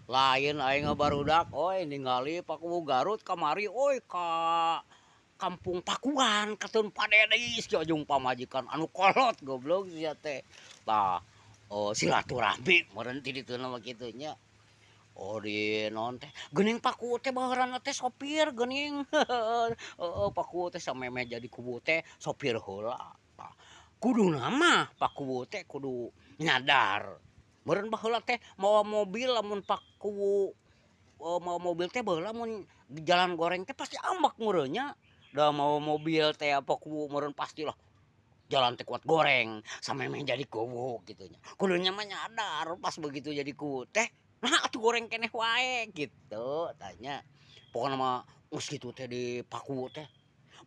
Lain aing mah barudak euy ningali Pakuwu Garut kamari euy ka Kampung Pakuan katun Pak Dedi sia jeung pamajikan anu kolot goblok sia teh. Tah silaturahmi meureun ti dituna mah kitu nya. Oh di naon teh geuning Pakuwu teh baheulana teh sopir geuning heeh Pakuwu teh samemeh jadi kuwu teh sopir heula. Tah kuduna mah Pakuwu teh kudu nyadar. Meureun baheula teh mawa mobil lamun Pakuwu mawa mobil teh baheula mun jalan goreng teh pasti ambek meureun nya. Da mawa mobil teh Pakuwu meureun pastilah jalan teh kuat goreng samemeh jadi kuwu kitu nya. Kudunya mah nyadar pas begitu jadi kuwu teh naha atuh goreng keneh wae kitu tah nya. Pokona mah geus kitu teh di Pakuwu teh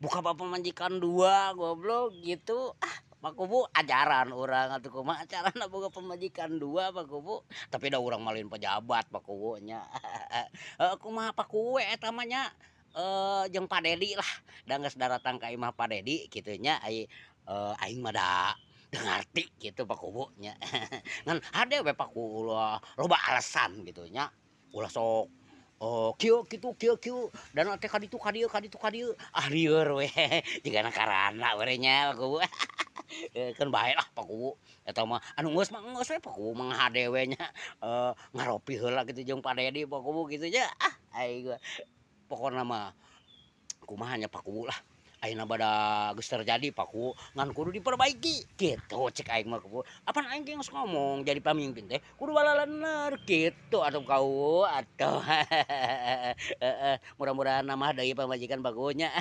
buka pamajikan dua goblok gitu ah. Pakuwu ajaran urang atuh kumaha carana boga pamajikan dua Pakuwu, tapi da urang mah lain pejabat Pakuwu nya. Heuh kumaha Pakuwu we eta mah nya jeung Pak Dedi lah da geus daratang ka imah Pak Dedi kitu nya ai aing mah da teu ngarti kitu Pakuwu nya. Ngan hade we Pakuwu ulah loba alasan kitu nya, ulah sok kieu kitu kieu kieu dana teh ka ditu ka dieu ka ditu ka dieu ah lieur we jigana karana we nya Pakuwu. Keun bae lah Pakuwu eta mah anu geus mah geus we Pakuwu mah ngahade we nya ngaropi heula kitu jeung Pak Dedi Pakuwu kitu nya ah aing mah. Pokona mah kumaha nya Pakuwu lah ayeuna bada geus terjadi Pakuwu ngan kudu diperbaiki kitu cek aing mah Kuwu. Apan aing ge geus ngomong jadi pamimpin teh kudu balalener kitu atuh Pakuwu atuh. Heeh mudah-mudahan nambah deui pamajikan Pakuwu nya.